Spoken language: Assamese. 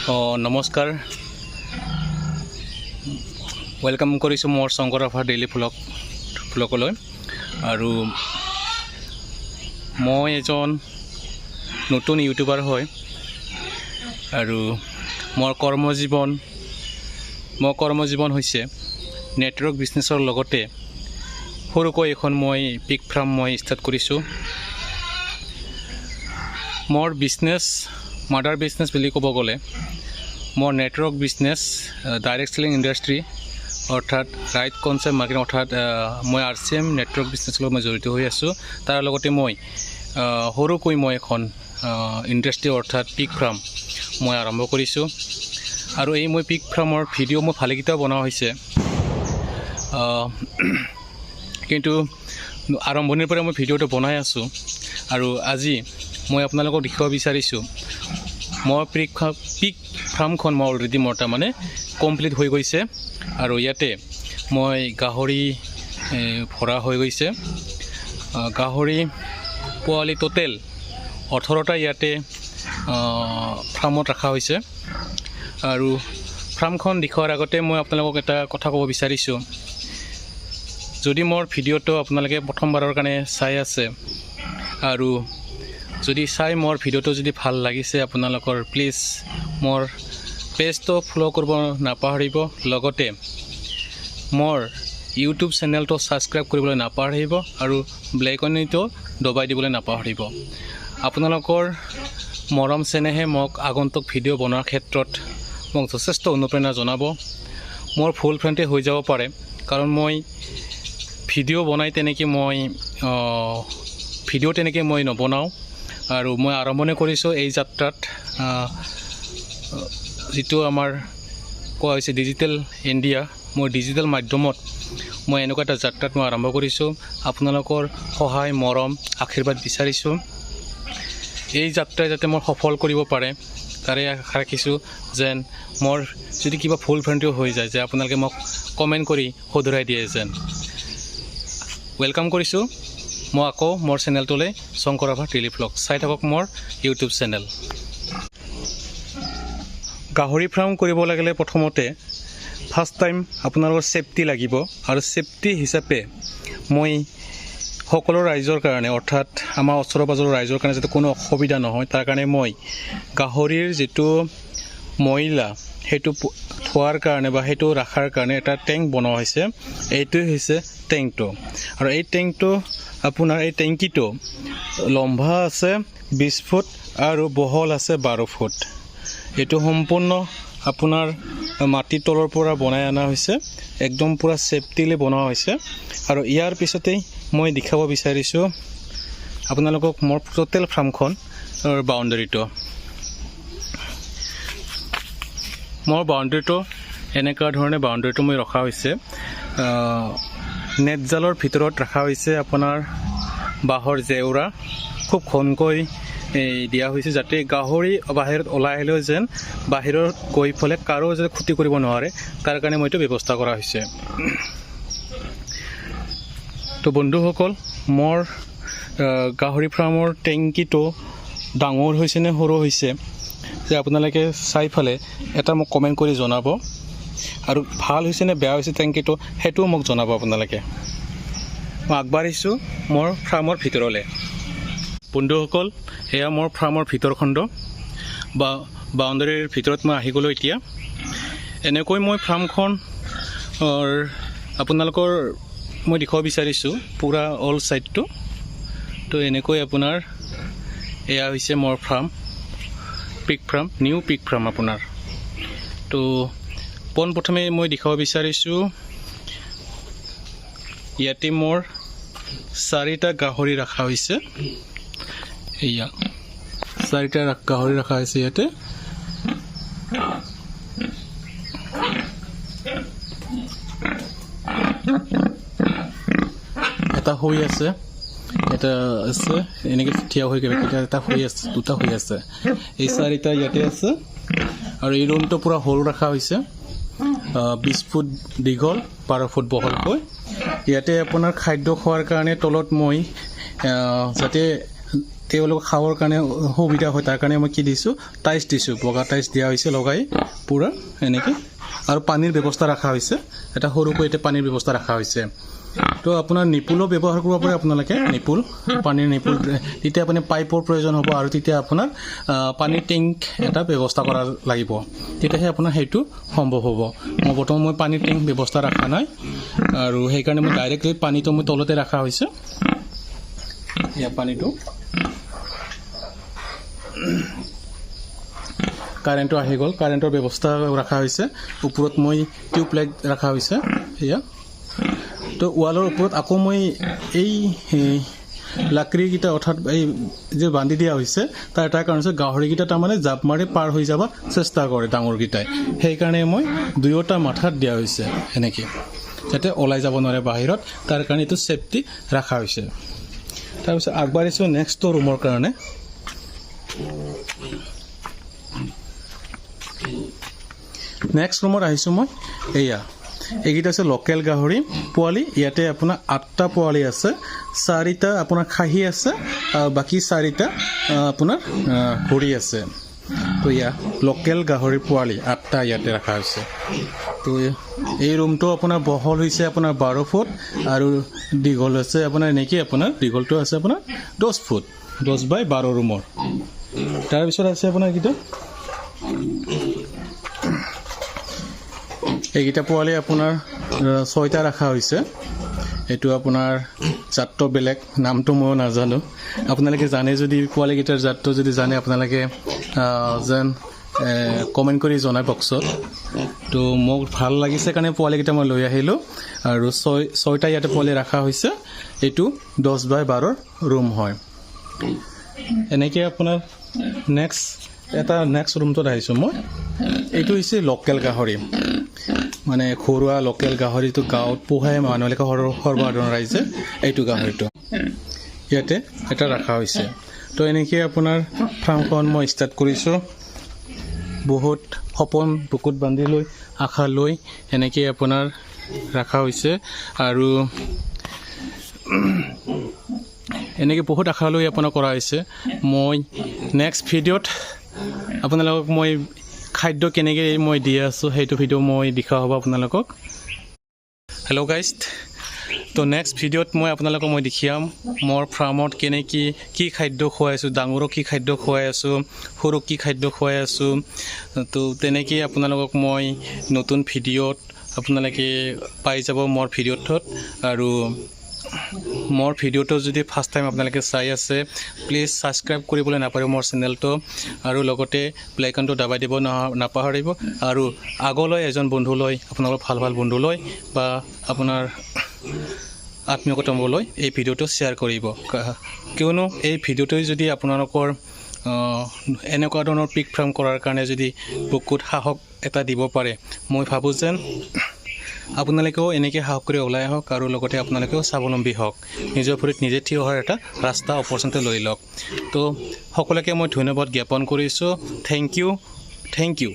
নমস্কাৰ, welcome কৰিছোঁ মোৰ শংকৰ ৰাভা ডেইলি ভ্লগলৈ। আৰু মই এজন নতুন ইউটিউবাৰ হয় আৰু মোৰ কৰ্মজীৱন হৈছে নেটৱৰ্ক বিজনেছৰ লগতে সৰুকৈ এখন মই পিগ ফাৰ্ম মই ষ্টাৰ্ট কৰিছোঁ। মোৰ বিজনেছ, মাদাৰ বিজনেছ বুলি ক'ব গ'লে মোৰ network business, direct selling industry, অৰ্থাৎ ৰাইট কনচেপ্ট মাৰ্কেটিং, অৰ্থাৎ মই আৰচিএম নেটৱৰ্ক বিজনেছৰ লগত মই জড়িত হৈ আছোঁ। তাৰ লগতে মই সৰুকৈ মই এখন ইণ্ডাষ্ট্ৰি, অৰ্থাৎ পিগ ফাৰ্ম মই আৰম্ভ কৰিছোঁ। আৰু এই মই পিগ ফাৰ্মৰ ভিডিঅ' মই ভালেকেইটাও বনোৱা হৈছে, কিন্তু আৰম্ভণিৰ পৰা মই ভিডিঅ'টো বনাই আছোঁ। আৰু আজি মই আপোনালোকক দেখুৱাব বিচাৰিছোঁ, মই পিগ ফাৰ্মখন মই অলৰেডি মোৰ তাৰমানে কমপ্লিট হৈ গৈছে আৰু ইয়াতে মই গাহৰি ভৰা হৈ গৈছে। গাহৰি পোৱালি টোটেল 18টা ইয়াতে ফাৰ্মত ৰখা হৈছে। আৰু ফাৰ্মখন দেখুৱাৰ আগতে মই আপোনালোকক এটা কথা ক'ব বিচাৰিছোঁ। যদি মোৰ ভিডিঅ'টো আপোনালোকে প্ৰথমবাৰৰ কাৰণে চাই আছে আৰু যদি চাই মোৰ ভিডিঅ'টো যদি ভাল লাগিছে আপোনালোকৰ, প্লিজ মোৰ পেজটো ফ'ল' কৰিব নাপাহৰিব, লগতে মোৰ ইউটিউব চেনেলটো ছাবস্ক্ৰাইব কৰিবলৈ নাপাহৰিব আৰু বেল আইকনটো দবাই দিবলৈ নাপাহৰিব। আপোনালোকৰ মৰম চেনেহে মোক আগন্তুক ভিডিঅ' বনোৱাৰ ক্ষেত্ৰত মোক যথেষ্ট অনুপ্ৰেৰণা জনাব। মোৰ ভুল ভ্ৰান্তি হৈ যাব পাৰে, কাৰণ মই ভিডিঅ' বনাই তেনেকৈ মই ভিডিঅ' তেনেকৈ মই নবনাওঁ আৰু মই আৰম্ভণি কৰিছোঁ এই যাত্ৰাত। যিটো আমাৰ কোৱা হৈছে ডিজিটেল ইণ্ডিয়া, মই ডিজিটেল মাধ্যমত মই এনেকুৱা এটা যাত্ৰাত মই আৰম্ভ কৰিছোঁ। আপোনালোকৰ সহায়, মৰম, আশীৰ্বাদ বিচাৰিছোঁ। এই যাত্ৰাই যাতে মোৰ সফল কৰিব পাৰে, তাৰে আশা ৰাখিছোঁ। যেন মোৰ যদি কিবা ভুল ভ্ৰান্তিও হৈ যায়, যে আপোনালোকে মোক কমেণ্ট কৰি শুধৰাই দিয়ে যেন। Welcome কৰিছোঁ মই আকৌ মোৰ চেনেলটোলৈ, শংকৰ ৰাভা ডেইলি ভ্লগ। চাই থাকক মোৰ ইউটিউব চেনেল। গাহৰি ফাৰ্ম কৰিব লাগিলে প্ৰথমতে ফাৰ্ষ্ট টাইম আপোনালোকৰ ছেফটি লাগিব। আৰু ছেফটি হিচাপে মই সকলো ৰাইজৰ কাৰণে, অৰ্থাৎ আমাৰ ওচৰ পাজৰৰ ৰাইজৰ কাৰণে যাতে কোনো অসুবিধা নহয়, তাৰ কাৰণে মই গাহৰিৰ যিটো ময়লা, সেইটো থোৱাৰ কাৰণে বা সেইটো ৰখাৰ কাৰণে এটা টেংক বনোৱা হৈছে। এইটোৱে হৈছে টেংকটো। আৰু এই টেংকটো আপোনাৰ, এই টেংকিটো লম্বা আছে 20 ফুট আৰু বহল আছে 12 ফুট। এইটো সম্পূৰ্ণ আপোনাৰ মাটিৰ তলৰ পৰা বনাই অনা হৈছে, একদম পূৰা ছেফটিলি বনোৱা হৈছে। আৰু ইয়াৰ পিছতেই মই দেখাব বিচাৰিছোঁ আপোনালোকক মোৰ টোটেল ফাৰ্মখন বাউণ্ডেৰীটো। মোৰ বাউণ্ডেৰীটো এনেকুৱা ধৰণে বাউণ্ডেৰীটো মই ৰখা হৈছে। নেট জালৰ ভিতৰত ৰখা হৈছে আপোনাৰ বাঁহৰ জেওৰা, খুব ঘনকৈ এই দিয়া হৈছে, যাতে গাহৰি বাহিৰত ওলাই আহিলেও যেন বাহিৰত গৈ পেলাই কাৰো যাতে ক্ষতি কৰিব নোৱাৰে, তাৰ কাৰণে মই এইটো ব্যৱস্থা কৰা হৈছে। তো বন্ধুসকল, মোৰ গাহৰি ফাৰ্মৰ টেংকিটো ডাঙৰ হৈছে নে সৰু হৈছে যে আপোনালোকে চাই পেলাই এটা মোক কমেণ্ট কৰি জনাব। আৰু ভাল হৈছে নে বেয়া হৈছে টেংকিটো, সেইটোও মোক জনাব আপোনালোকে। মই আগবাঢ়িছোঁ মোৰ ফাৰ্মৰ ভিতৰলৈ। বন্ধুসকল, এয়া মোৰ ফাৰ্মৰ ভিতৰখণ্ড বা বাউণ্ডাৰীৰ ভিতৰত মই আহি গ'লোঁ। এতিয়া এনেকৈ মই ফাৰ্মখন আপোনালোকৰ মই দেখুৱাব বিচাৰিছোঁ পূৰা অল ছাইডটো। তো এনেকৈ আপোনাৰ এয়া হৈছে মোৰ farm, pig farm, new pig farm আপোনাৰ। তো পোনপ্ৰথমে মই দেখুৱাব বিচাৰিছোঁ, ইয়াতে মোৰ চাৰিটা গাহৰি ৰখা হৈছে। এয়া চাৰিটা গাহৰি ৰখা হৈছে ইয়াতে। এটা শুই আছে, এটা আছে এনেকৈ থিয় হৈ কিবা কেইটা, এটা শুই আছে, দুটা শুই আছে। এই চাৰিটা ইয়াতে আছে। আৰু এই ৰুমটো পূৰা সৰু ৰখা হৈছে, 20 ফুট দীঘল, 12 ফুট বহলকৈ। ইয়াতে আপোনাৰ খাদ্য খোৱাৰ কাৰণে তলত মই যাতে তেওঁলোক খাবৰ কাৰণে সুবিধা হয়, তাৰ কাৰণে মই কি দিছোঁ, টাইলছ দিছোঁ, বগা টাইলছ দিয়া হৈছে লগাই পূৰা এনেকৈ। আৰু পানীৰ ব্যৱস্থা ৰখা হৈছে, এটা সৰুকৈ এতিয়া পানীৰ ব্যৱস্থা ৰখা হৈছে। তো আপোনাৰ নিপুলো ব্যৱহাৰ কৰিব পাৰে আপোনালোকে, নিপুল, পানীৰ নিপুল, তেতিয়া আপুনি পাইপৰ প্ৰয়োজন হ'ব আৰু তেতিয়া আপোনাৰ পানীৰ টেংক এটা ব্যৱস্থা কৰা লাগিব, তেতিয়াহে আপোনাৰ সেইটো সম্ভৱ হ'ব। মই বৰ্তমান মই পানীৰ টেংক ব্যৱস্থা ৰখা নাই আৰু সেইকাৰণে মই ডাইৰেক্টলি পানীটো মই তলতে ৰখা হৈছে। ইয়াৰ পানীটো কাৰেণ্টটো আহি গ'ল, কাৰেণ্টৰ ব্যৱস্থা ৰখা হৈছে। ওপৰত মই টিউব লাইট ৰখা হৈছে এয়া। তো ৱালৰ ওপৰত আকৌ মই এই লাকৰিকেইটা অৰ্থাৎ এই যে বান্ধি দিয়া হৈছে, তাৰ এটা কাৰণ হৈছে গাহৰিকেইটা তাৰমানে জাপ মাৰি পাৰ হৈ যাব চেষ্টা কৰে ডাঙৰকেইটাই, সেইকাৰণে মই দুয়োটা মাথাত দিয়া হৈছে এনেকৈ, যাতে ওলাই যাব নোৱাৰে বাহিৰত, তাৰ কাৰণে এইটো ছেফটি ৰখা হৈছে। তাৰপিছত আগবাঢ়িছোঁ নেক্সটটো ৰুমৰ কাৰণে। নেক্সট ৰুমত আহিছোঁ মই। এয়া এইকেইটা হৈছে লোকেল গাহৰি পোৱালি। ইয়াতে আপোনাৰ 8টা পোৱালি আছে, 4টা আপোনাৰ খাহী আছে আৰু বাকী 4টা আপোনাৰ ঘূৰি আছে। তো ইয়া লোকেল গাহৰি পোৱালি 8টা ইয়াতে ৰখা হৈছে। তো এই ৰুমটো আপোনাৰ বহল হৈছে আপোনাৰ 12 ফুট আৰু দীঘল হৈছে আপোনাৰ এনেকৈ আপোনাৰ দীঘলটো আছে আপোনাৰ 10 ফুট, 10 বাই 12 ৰুমৰ। তাৰপিছত আছে আপোনাৰ এইকেইটা, এইকেইটা পোৱালি আপোনাৰ 6টা ৰখা হৈছে। এইটো আপোনাৰ জাতটো বেলেগ, নামটো ময়ো নাজানো। আপোনালোকে জানে যদি পোৱালিকেইটাৰ জাতটো যদি জানে আপোনালোকে যেন কমেণ্ট কৰি জনাই বক্সত। তো মোক ভাল লাগিছে কাৰণে পোৱালিকেইটা মই লৈ আহিলোঁ। আৰু 6টা ইয়াতে পোৱালি ৰখা হৈছে। এইটো 10 বাই 12 ৰুম হয়। এনেকৈ আপোনাৰ নেক্সট ৰুমটোত আহিছোঁ মই। এইটো হৈছে লোকেল গাহৰি, মানে ঘৰুৱা লোকেল গাহৰিটো গাঁৱত পোহে মানুহবিলাকে, সৰ্বসাধাৰণ ৰাইজে এইটো গাহৰিটো ইয়াতে এটা ৰখা হৈছে। তো এনেকৈ আপোনাৰ ফাৰ্মখন মই ষ্টাৰ্ট কৰিছোঁ। বহুত সপোন বুকুত বান্ধি লৈ, আশা লৈ এনেকৈ আপোনাৰ ৰখা হৈছে। আৰু এনেকৈ বহুত আশা লৈ আপোনাৰ কৰা হৈছে। মই নেক্সট ভিডিঅ'ত আপোনালোকক মই খাদ্য কেনেকৈ মই দি আছোঁ সেইটো ভিডিঅ' মই দেখা হ'ব আপোনালোকক। হেল্ল' গাইজ, তো নেক্সট ভিডিঅ'ত মই আপোনালোকক মই দেখিয়াম মোৰ ফাৰ্মত কেনেকৈ কি খাদ্য খুৱাই আছোঁ, ডাঙৰক কি খাদ্য খুৱাই আছোঁ, সৰুক কি খাদ্য খুৱাই আছোঁ। তো তেনেকেই আপোনালোকক মই নতুন ভিডিঅ'ত আপোনালোকে পাই যাব মোৰ ভিডিঅ'টোত। আৰু মোৰ ভিডিঅ'টো যদি ফাৰ্ষ্ট টাইম আপোনালোকে চাই আছে, প্লিজ ছাবস্ক্ৰাইব কৰিবলৈ নাপাহৰিব মোৰ চেনেলটো, আৰু লগতে বেল আইকনটো দবাই দিব নাপাহৰিব। আৰু আগলৈ এজন বন্ধুলৈ, আপোনালোকৰ ভাল ভাল বন্ধুলৈ বা আপোনাৰ আত্মীয় কুটুম্বলৈ এই ভিডিঅ'টো শ্বেয়াৰ কৰিব। কিয়নো এই ভিডিঅ'টোৱে যদি আপোনালোকৰ এনেকুৱা ধৰণৰ পিক ফাৰ্ম কৰাৰ কাৰণে যদি বুকুত সাহস এটা দিব পাৰে, মই ভাবোঁ যেন আপোনালোকেও এনেকৈ সাহস কৰি ওলাই আহক আৰু লগতে আপোনালোকেও স্বাৱলম্বী হওক, নিজৰ ভৰিত নিজে থিয় হোৱাৰ এটা ৰাস্তা অপৰচুনিটি লৈ লওক। তো সকলোকে মই ধন্যবাদ জ্ঞাপন কৰিছোঁ। Thank you, thank you.